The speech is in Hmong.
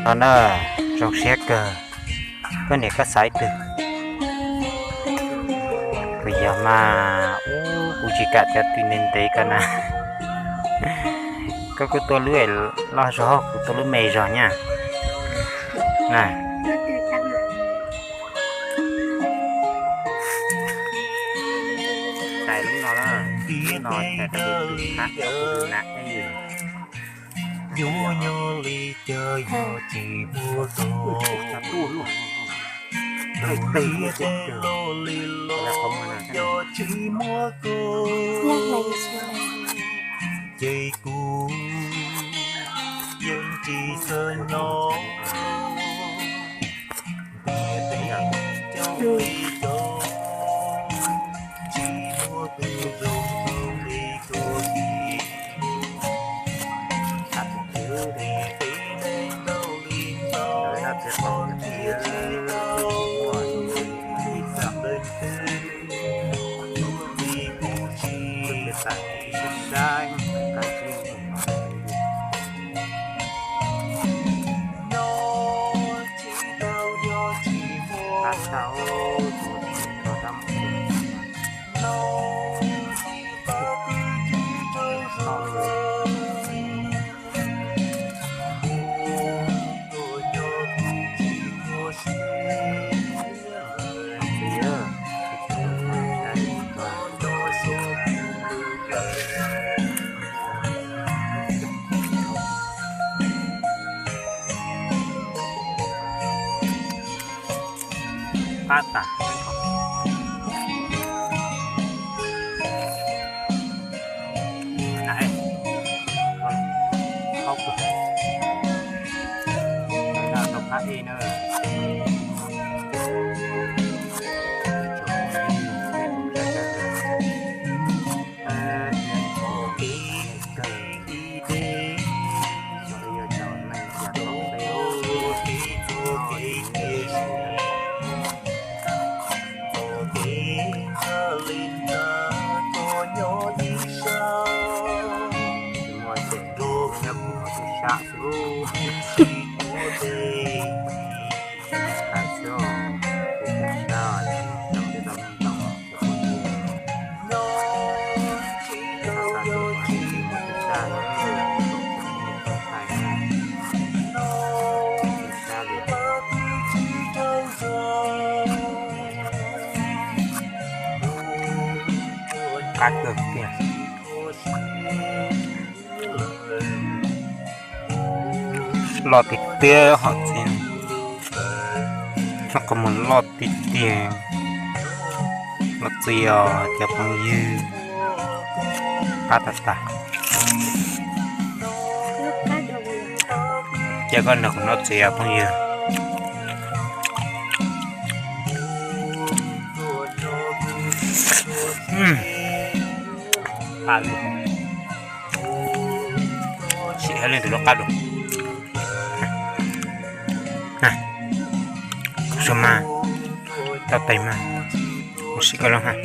No na, zoo siab kawg. Koj niam koj xaiv twg? Puas yog mas? Ub, kuv tsis kam cov tw ntev ntev ko na. Koj kuj tua lub loj zog, kuv tua lub me zog nyab. Na, tais lub no na, lub no tais rau tus hab cov kuv na. Yuav nyob li cas yog tsis muaj koj, tus ntiaj teb no li los yog tsis muaj koj, ces kuv yeej tsis xav nyob. Ntiaj teb coob li cas, tsis muaj tus zoo zoo li koj kiag. Ntiaj teb no li ntau, tsis tau, tsis tau, tsis tau, tsis tau, tsis tau, tsis tau. Qab tas. Qab kawg kiag. Loj tiag tiag hom txiv, noj qhov muag loj tiag tiag. Loj txiv os cov phooj ywg, qab tas tas. Ces koj nrog kuv noj txiv os phooj ywg. Sim hab leej twg lub qab dua. Kuv xub mas, tau tes mas, kuv sim koj lub hab.